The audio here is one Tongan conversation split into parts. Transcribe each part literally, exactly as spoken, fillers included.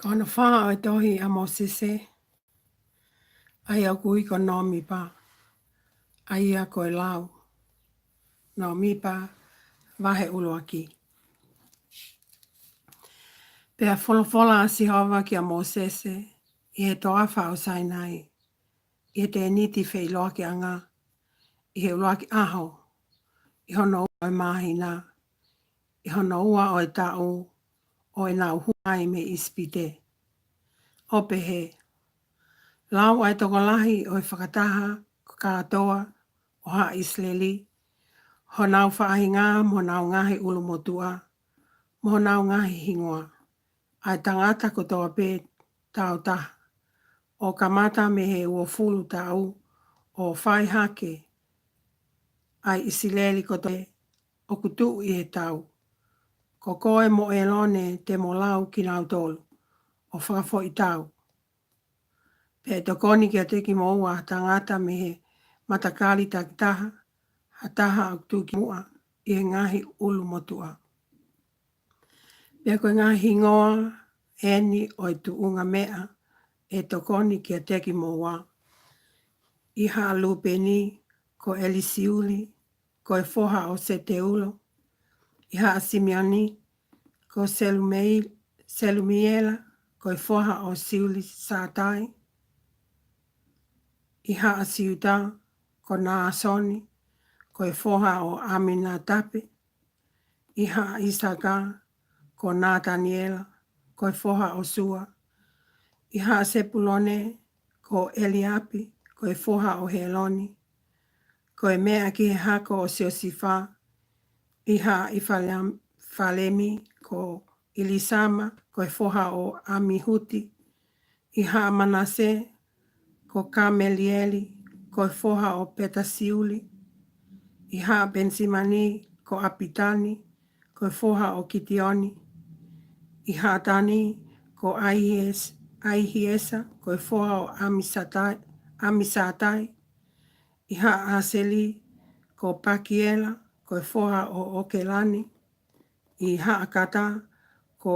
Hono fā ʻo e tohi ʻa Mōsese, ʻa ia ʻoku ui ko Nōmipa, ʻa ia ko e lau. Nōmipa, vahe ʻuluaki. Pea folofola ʻa Sihova kia Mōsese ʻi he toafa ʻo Sainai, ʻi he tēniti feʻiloakiʻanga, ʻi he ʻuluaki ʻaho, ʻi hono ua ʻo e māhina, ʻi hono ua ʻo e taʻu ʻo ʻenau hū mai mei ʻIsipite, ʻo pehē: Lau ʻa e tokolahi ʻo e fakataha kātoa ʻo haʻa ʻIsileli, honau faʻahinga mo honau ngaahi ʻulumotuʻa, mo honau ngaahi hingoa, ʻa e tangata kotoa pē tāutaha, ʻo kamata mei he uofulu taʻu, ʻo fai hake, ʻa e ʻIsileli kotoa ʻoku tuʻu ʻi he tau. Ko koe mo ʻĒlone te mo lau kinautolu, ʻo fakafoʻitau. Pea ʻe tokoni kiate kimoua ha tangata mei he matakali takitaha, ha taha ʻoku tuʻu ki muʻa ʻi he ngaahi ʻulumotuʻa. Pea ko e ngaahi hingoa ʻeni ʻo e tuʻunga meʻa ʻe tokoni kiate kimoua: ʻi haʻa Lūpeni, ko ʻElisiuli, ko e foha ʻo Seteulo; ʻi haʻa Simioni, ko Selumei-, Selumiela, ko e foha ʻo Siulisatai; ʻi haʻa Siuta, ko Nāsoni, ko e foha ʻo ʻAminatape; ʻi haʻa ʻIsaka, ko Nataniela, ko e foha ʻo Sua; ʻi haʻa Sepulone, ko ʻEliapi, ko e foha ʻo Heloni, ko e meʻa ki he hako ʻo Siosifa; ʻi haʻa ʻIfalem-, Falemi, ko ʻIlisama, ko e foha ʻo ʻAmihuti; ʻi haʻa Manase, ko Kamelieli, ko e foha ʻo Petasiuli; ʻi haʻa Penisimani, ko ʻApitani, ko e foha ʻo Kitioni; ʻi haʻa Tani, ko ʻAihies-, ʻAihiesa, ko e foha ʻo ʻAmisatai-, ʻAmisatai; ʻi haʻa ʻAseli, ko Pakiela, ko e foha ʻo ʻOkelani; ʻi haʻa Kata, ko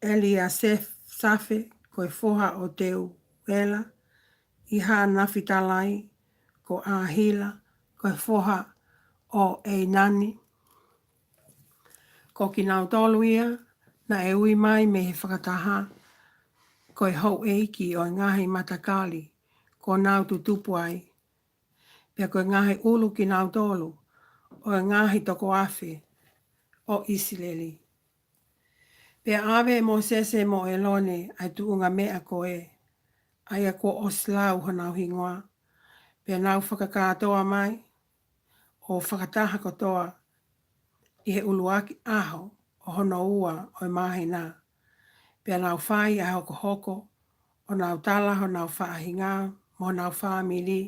ʻEliasafe, ko e foha ʻo Teuela; ʻi haʻa Nafitalai, ko ʻAhila, ko e foha ʻo ʻEinani. Ko kinautolu ia naʻe ui mai mei he fakataha, ko e houʻeiki ʻo e ngaahi matakali kuo nau tutupu ai, pea ko e ngaahi ʻulu kinautolu ʻo e ngaahi toko afe ʻo ʻIsileli. Pea ʻave ʻe Mōsese mo ʻĒlone ʻa e tuʻunga meʻa ko ē, ʻa ia kuo ʻosi lau honau hingoa, pea nau fakakātoa mai, ʻo fakataha kotoa ʻi he ʻuluaki ʻaho ʻo hono ua ʻo e māhina. Pea nau fai ʻa e hokohoko, ʻo nau tala honau faʻahinga, mo honau fāmili,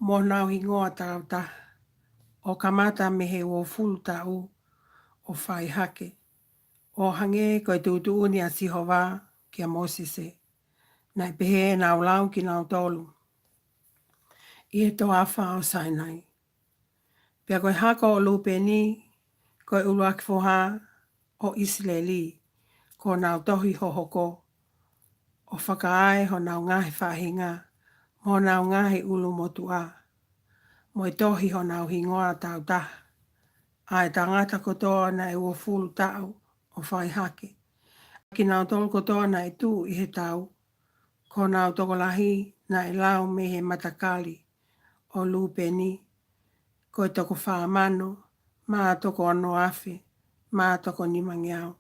mo honau hingoa tāutaha, ʻo kamata mei he uofulu taʻu, ʻo fai hake, ʻo hangē ko e tuʻutuʻuni ʻa Sihova kia Mōsese, naʻe pehē naʻa nau lau kinautolu ʻi he toafa ʻo Sainai. Pea ko e hako ʻo Lūpeni, ko e ʻuluaki foha ʻo ʻIsileli, kuo nau tohi hohoko, ʻo fakaʻae honau ngaahi faʻahinga, mo honau ngaahi ʻulumotuʻa, mo e tohi honau hingoa tāutaha, ʻa e tangata kotoa naʻe uofulu taʻu ʻo fai hake, ʻa kinautolu kotoa naʻe tuʻu ʻi he tau, ko honau tokolahi naʻe lau mei he matakali ʻo Lūpeni, ko e toko fā mano, mā toko ono afe, mā toko nimangeau.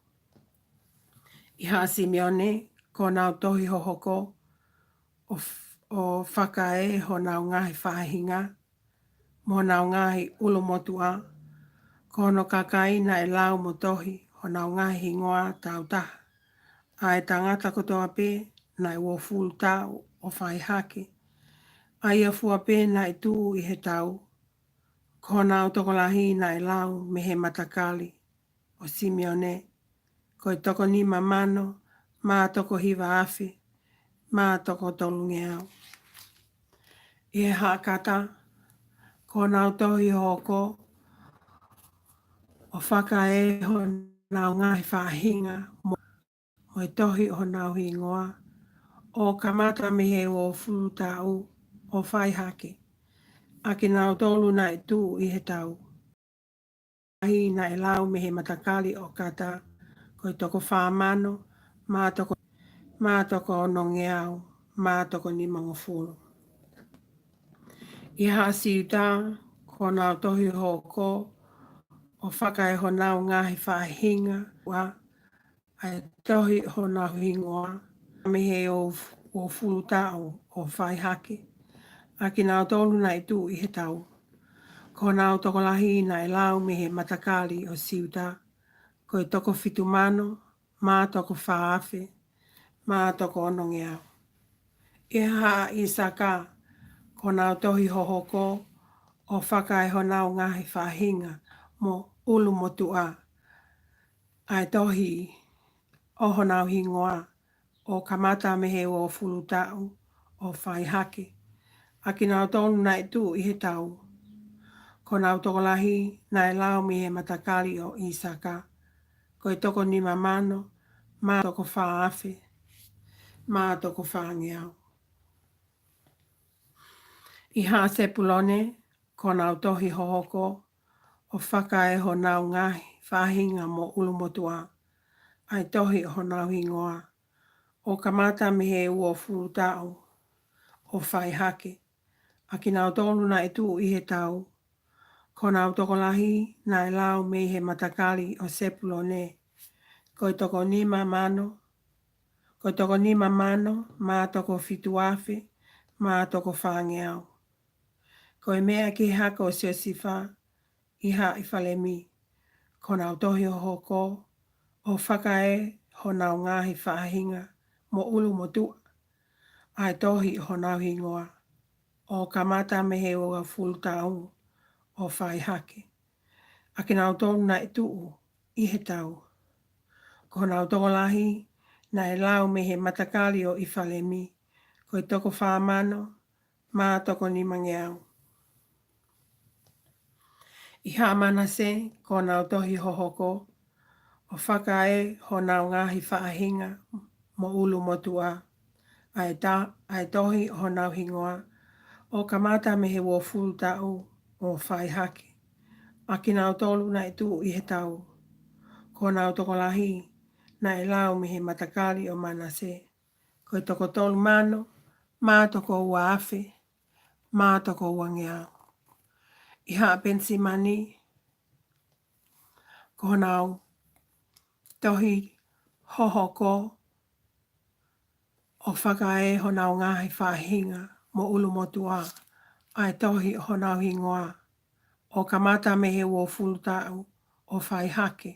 ʻI haʻa Simione, ko honau tohi hohoko, ʻo f-, ʻo fakaʻae honau ngaahi faʻahinga, mo honau ngaahi ʻulumotuʻa, ko hono kakai naʻe lau mo tohi honau ngaahi hingoa tāutaha, ʻa e tangata kotoa pē naʻe uofulu taʻu ʻo fai hake, ʻa ia fua pē naʻe tuʻu ʻi he tau, ko honau tokolahi naʻe lau mei he matakali ʻo Simione, ko e toko nima mano, mā toko hiva afe, mā toko tolungeau. ʻI he haʻa Kata, ko honau tohi hohoko, ʻo fakaʻae honau ngaahi faʻahinga mo, mo e tohi ʻo honau hingoa, ʻo kamata mei he uofulu taʻu ʻo fai hake, ʻa kinautolu naʻe tuʻu ʻi he tau. Lahi naʻe lau mei he matakali ʻo Kata, ko e toko fā mano, mā toko, mā toko onongeau, mā toko nimangofulu. ʻI Haʻa Siuta, ko honau tohi hohoko, ʻo fakae honau ngaahi faʻahinga, ʻa, ʻa e tohi ʻo honau hingoa, mei he uo-, uofulu taʻu ʻo fai hake, ʻa kinautolu naʻe tuʻu ʻi he tau. Ko honau tokolahi naʻe lau mei he matakali ʻo Siuta, ko e toko fitu mano, mā toko fā afe, mā toko onongeau. ʻI Haʻa ʻIsaka, ko honau tohi hohoko, ʻo fakae honau ngaahi faʻahinga mo ʻulumotuʻa, ʻa e tohi ʻo honau hingoa, ʻo kamata mei he uofulu taʻu ʻo fai hake, ʻa kinautolu naʻe tuʻu ʻi he tau. Ko honau tokolahi naʻe lau mei he matakali ʻo ʻIsaka, ko e toko nima mano, mā toko fā afe, mā toko fāngeau. ʻI Haʻa Sepulone, ko honau tohi hohoko, ʻo fakae honau ngaahi faʻahinga mo ʻulumotuʻa, ʻa e tohi ʻo honau hingoa, ʻo kamata mei he uofulu taʻu ʻo fai hake, ʻa kinautolu naʻe tuʻu ʻi he tau. Ko honau tokolahi naʻe lau mei he matakali ʻo Sepulone, ko e toko nima mano, ko e toko nima mano, mā toko fitu afe, mā toko fāngeau. Ko e meʻa ki he hako ʻo Siosefa ʻi Haʻa ʻIfalemi, ko honau tohi hohoko, ʻo fakae honau ngaahi faʻahinga mo ʻulumotuʻa, ʻa e tohi ʻo honau hingoa, ʻo kamata mei he uofulu taʻu ʻo fai hake, ʻa kinautolu naʻe tuʻu ʻi he tau. Ko honau tokolahi naʻe lau mei he matakali ʻo ʻIfalemi, ko e toko fā mano, mā toko nimangeau. ʻI Haʻa Manase, ko honau tohi hohoko, ʻo fakae honau ngaahi faʻahinga mo ʻulumotuʻa, ʻa e ta-, ʻa e tohi ʻo honau hingoa, ʻo kamata mei he uofulu taʻu ʻo fai hake, ʻa kinautolu naʻe tuʻu ʻi he tau. Ko honau tokolahi naʻe lau mei he matakali ʻo Manase, ko e toko tolu mano, mā toko ua afe, mā toko uangeau. ʻI Haʻa Penisimani, ko honau tohi hohoko, ʻo fakae honau ngaahi faʻahinga mo ʻulumotuʻa, ʻa e tohi ʻo honau hingoa, ʻo kamata mei he uofulu taʻu ʻo fai hake,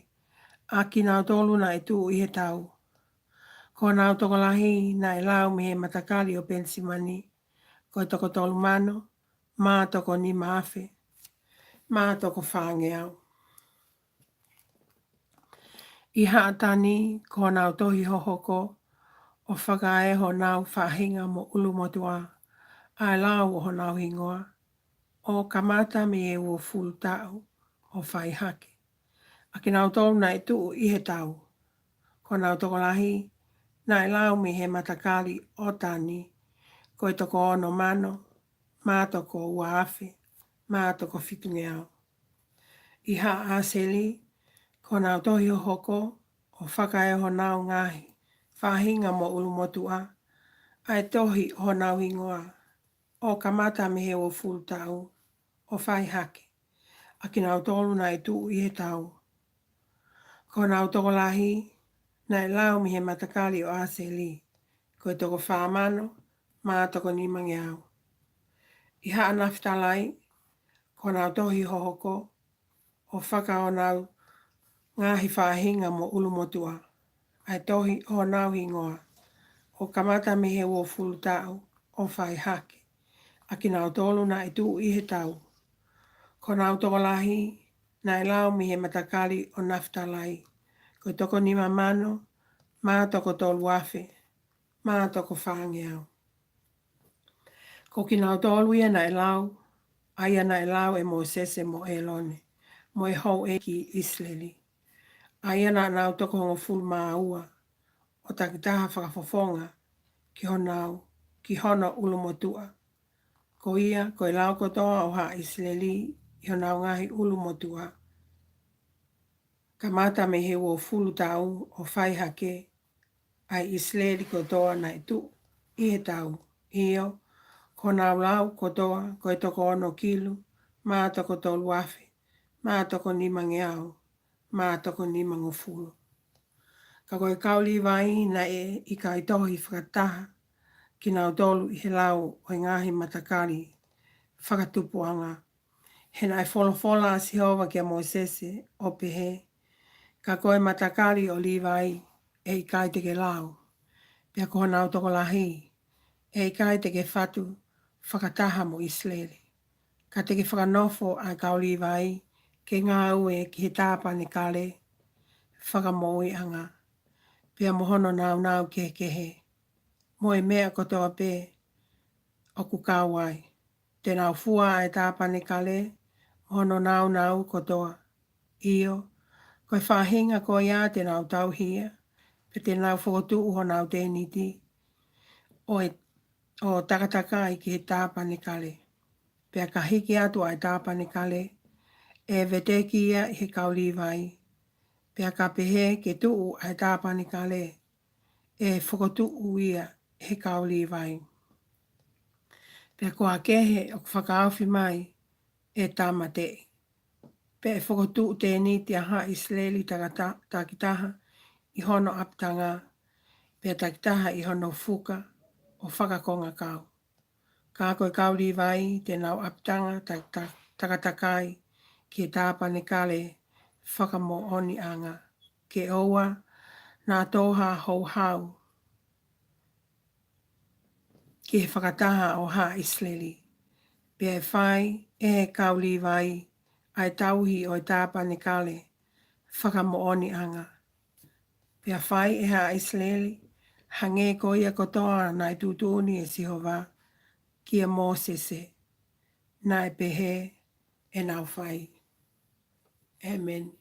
ʻa kinautolu naʻe tuʻu ʻi he tau. Ko honau tokolahi naʻe lau mei he matakali ʻo Penisimani, ko e toko tolu mano, mā toko nima afe, mā toko fāngeau. ʻI Haʻa Tani, ko honau tohi hohoko, ʻo fakae honau faʻahinga mo ʻulumotuʻa, ʻa e lau ʻo honau hingoa, ʻo kamata mei he uofulu taʻu ʻo fai hake, ʻa kinautolu naʻe tuʻu ʻi he tau. Ko honau tokolahi naʻe lau mei he matakali ʻo Tani, ko e toko ono mano, mā toko ua afe, mā toko fitungeau. ʻI Haʻa ʻAseli, ko honau tohi hohoko, ʻo fakae honau ngaahi faʻahinga mo ʻulumotuʻa, ʻa e tohi ʻo honau hingoa, ʻo kamata mei he uofulu taʻu ʻo fai hake, ʻa kinautolu naʻe tuʻu ʻi he tau. Ko honau tokolahi naʻe lau mei he matakali ʻo ʻAseli, ko e toko fā mano, mā toko nimangeau. ʻI Haʻa Nafitalai, ko honau tohi hohoko, ʻo fakae honau ngaahi faʻahinga mo ʻulumotuʻa, ʻa e tohi ʻo honau hingoa, ʻo kamata mei he uofulu taʻu ʻo fai hake, ʻa kinautolu naʻe tuʻu ʻi he tau. Ko honau tokolahi naʻe lau mei he matakali ʻo Nafitalai, ko e toko nima mano, mā toko tolu afe, mā toko fāngeau. Ko kinautolu ia naʻe lau, ʻa ia naʻe lau ʻe Mōsese mo ʻĒlone, mo e houʻeiki ʻIsileli, ʻa ia naʻa nau toko hongofulu mā ua, ʻo takitaha fakafofonga ki honau, ki hono ʻulumotuʻa. Ko ia, ko e lau kotoa ʻo haʻa ʻIsileli ʻi honau ngaahi ʻulumotuʻa, kamata mei he uofulu taʻu ʻo fai hake, ʻa e ʻIsileli kotoa naʻe tuʻu ʻi he tau. ʻIo, ko honau lau kotoa, ko e toko ono kilu, mā toko tolu afe, mā toko nimangeau, mā toko nimangofulu. Ka ko e kau Līvai naʻe ʻikai tohi fakataha kinautolu ʻi he lau ʻo e ngaahi matakali fakatupuʻanga. He naʻe folofola ʻa Sihova kia Mōsese ʻo pehē, ka ko e matakali ʻo Līvai ʻe ʻikai te ke lau, pea ko honau tokolahi ʻe ʻikai te ke fatu fakataha mo ʻIsileli. Ka te ke fakanofo ʻa e kau Līvai ke ngāue ki he tāpanekale fakamoʻuiʻanga, pea mo hono nāunau kehekehe, mo e meʻa kotoa pē ʻoku kau ai. Te nau fua ʻa e tāpanekale mo hono nāunau kotoa. ʻIo, ko e faʻahinga ko ia te nau tauhi ia, pea te nau fokotuʻu honau tēniti ʻo e, ʻo takatakai ki he tāpanekale. Pea ka hiki atu ʻa e tāpanekale, ʻe veteki ia ʻe he kau Līvai. Pea ka pehē ke tuʻu ʻa e tāpanekale, ʻe fokotuʻu ia ʻe he kau Līvai. Pea ko ha kehe ʻoku fakaofi mai, ʻe tāmateʻi. Pea ʻe fokotuʻu tēniti ʻa haʻa ʻIsileli takata-, takitaha ʻi hono ʻapitanga, pea takitaha ʻi hono fuka ʻo fakakongakau. Ka ko e kau Līvai te nau ʻapitanga ta-, ta-, takatakai ki he tāpanekale fakamoʻoniʻanga, ke ʻoua naʻa tō ha houhau ki he fakataha ʻo haʻa ʻIsileli. Pea ʻe fai ʻe he kau Līvai ʻa e tauhi ʻo e tāpanekale fakamoʻoniʻanga. Pea fai ʻe haʻa ʻIsileli hangē ko ia kotoa naʻe tuʻutuʻuni ʻe Sihova kia Mōsese, naʻe pehē ʻe nau fai. ʻĒmeni.